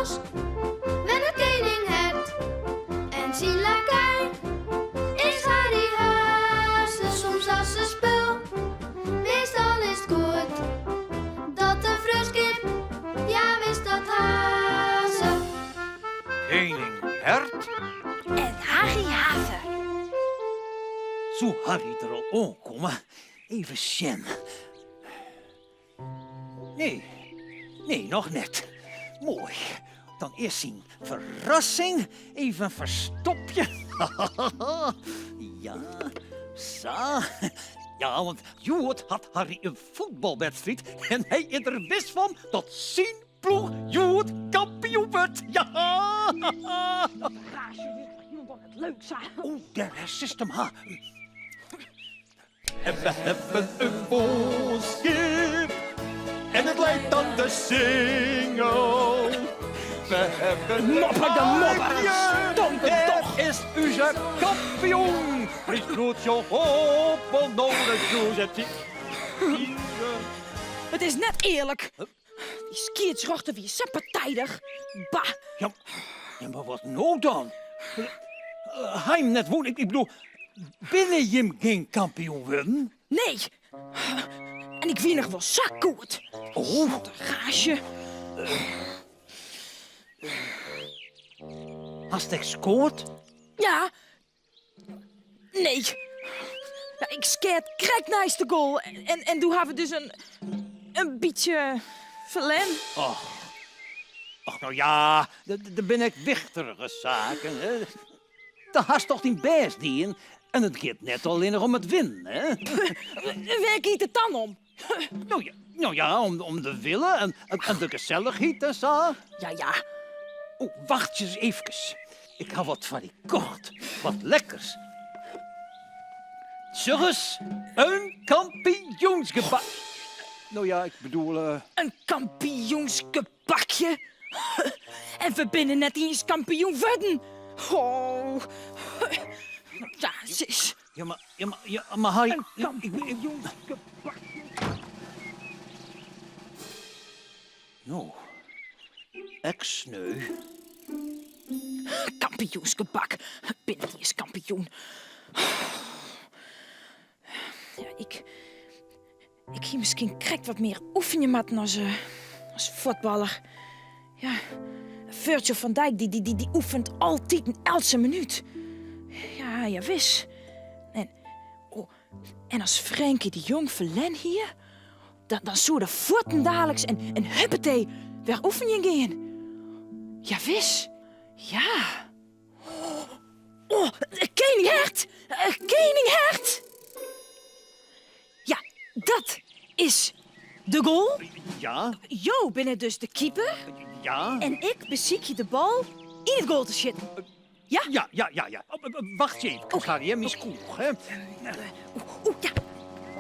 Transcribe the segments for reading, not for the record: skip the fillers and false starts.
bosk wennet kening Hert en syn lakei is Harry Haze. Soms as se spul, meastal is 't goed dat de freonskip, ja wis dat ha se. Kening Hert en Harry Haze. Soe Harry der al oankomme? Even sjen. Nee, nee, noch net. Moai. Dan is syn ferrassing even ferstopje. Ja, sa. Ja, want hjoed hat Harry in fuotbalwedstriid en hy is der wis fan dat syn ploech hjoed kampioen wurdt. Ja! Raasje, dit is hielendal net leuk sa. Oeh, dêr sitst him ha. En we hebben een boskip en het lijkt aan de singel. We hebben een Mopper de mopper, parkje, stompe daar toch. is onze kampioen. Fries bloedje hoppel nodig doe It is net earlik. Dy skiedsrjochter wie sa partijdich. Bah. Ja, ja, mar wat no dan? Ha jim net wûn? Ik bedoel, binne jim gjin kampioen wurden? Nee. En ik wie noch wol sa goed. Oh. Wat in raasje. Hast ek skoard? Ja. Nee. Ja, ik skeat krekt neist de goal en, en doe ha we dus in, in bytsje ferlern. Och. Och, no ja, der binne ek wichtigere saken. Hè. Do hast toch dyn bêst dien en it giet net allinnich om it winnen, hè? Wêr giet it dan om? No ja, no ja om, om de wille en, en de gesellichheid en sa. Ja, ja. O, wacht ris eefkes. Ik ha wat foar dy kocht. Wat lekkers. Sjoch ris, in kampioensgebak. No ja, ik bedoel... Uh... In kampioensgebakje? En we binne net iens kampioen wurden. Oh. Ja, sis. Ja, mar, ja, mar, ja, mar Harry... In kampioensgebakje. No, ek sneu. Kampioensgebak. Bin net iens kampioen. Ja, ik, ik hie miskien krekt wat mear oefenje moatten as, eh, as fuotballer. Ja, Virgil van Dijk dy, dy, dy, dy oefent altyd eltse minút. Ja, ja, wis. En, oh, en as Frenkie de Jong ferlern hie, dan, dan soe er fuortendaliks en, en huppetee wer oefenjen gean. Ja, wis. Ja. Oh, Kening Hert! Kening Hert! Ja, dat is de goal. Ja. Jo binne dus de keeper. Ja. En ik besykje de bal yn it goal te sjitten. Ja? Ja, ja, ja, ja. Oh, wacht even, ik ha hjir myn skoech, hè. Oeh, ja.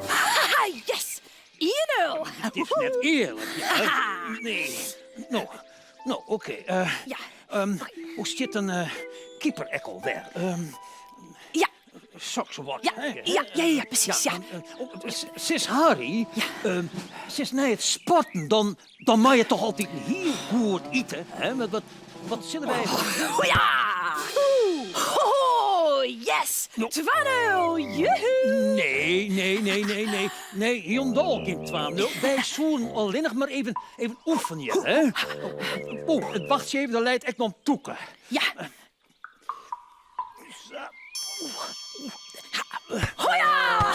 Haha, yes! 1-0. Het is net earlik, ja. Nee. No, no, oké. Eh, Ja. Hoe stiet in keeper ek alwer? Ja. Soks wat, Ja, hè? ja, ja, ja, presys, ja. Oh, sis Harry, Ja. sis nei it sporten, dan, dan mei je toch altyd hiel goed ite, hè? Wat, wat, wat sille wy... Oh ja! Oh, yes! 2-0, joehoe! Nee, nee, nee, nee, nee. Nee, hielendal gjin 2-0. Wy soenen allinnich mar even, even oefenje, hè? Oh, wachtsje even, der leit ek noch in tûke. Ja. Oh ja!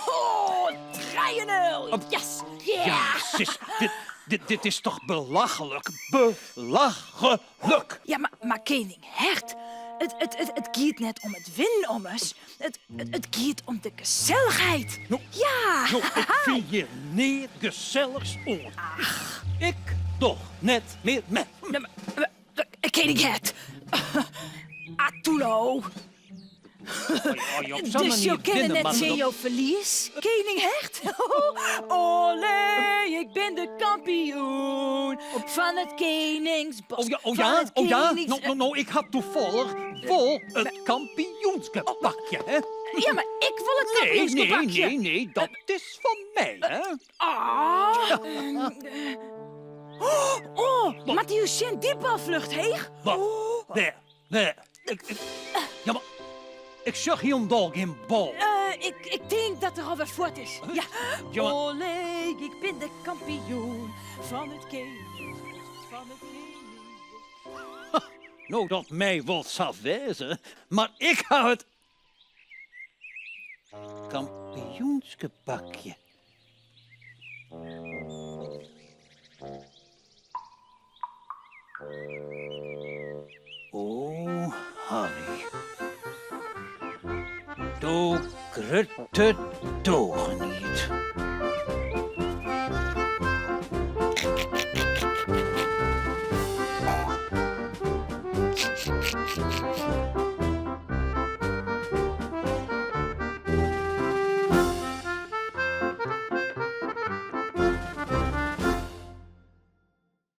Oh, 3-0! Yes! Yeah! Ja, sis, dit, dit, dit is toch belachelijk? Belachelijk! Ja, mar, mar kening Hert, it, it, it, it giet net om it winnen ommers. It, it, it giet om de gesellichheid. No, Ja! no, ik fyn hjir neat gesellichs oan. Ik doch net mear mei. Nee, mar, mar, Kening Hert. Atulo. Dus jo kinne net tsjin jo ferlies, kening Hert? Olé, ik bin de kampioen fan it keningsbos. Oh ja, oh ja, oh ja. No, no, no, ik ha tafallich wol it kampioensgebakje, hè? Ja, mar ik wol it kampioensgebakje. Nee, nee, nee, dat is fan my, hè? Ah. Oh, moatte jo sjen, dy bal fljocht heech. Wat? Wêr? Wêr? Ik, ik, ja, mar ik sjoch hielendal gjin bal. Eh, ik, ik tink dat er alwer fuort is. Ja. Ja, mar- Olé, ik bin de kampioen fan it keningsbos, fan it keningsbos. No, dat mei wol sa wêze, mar ik ha it kampioensgebakje. O Harry, do grutte dogeniet.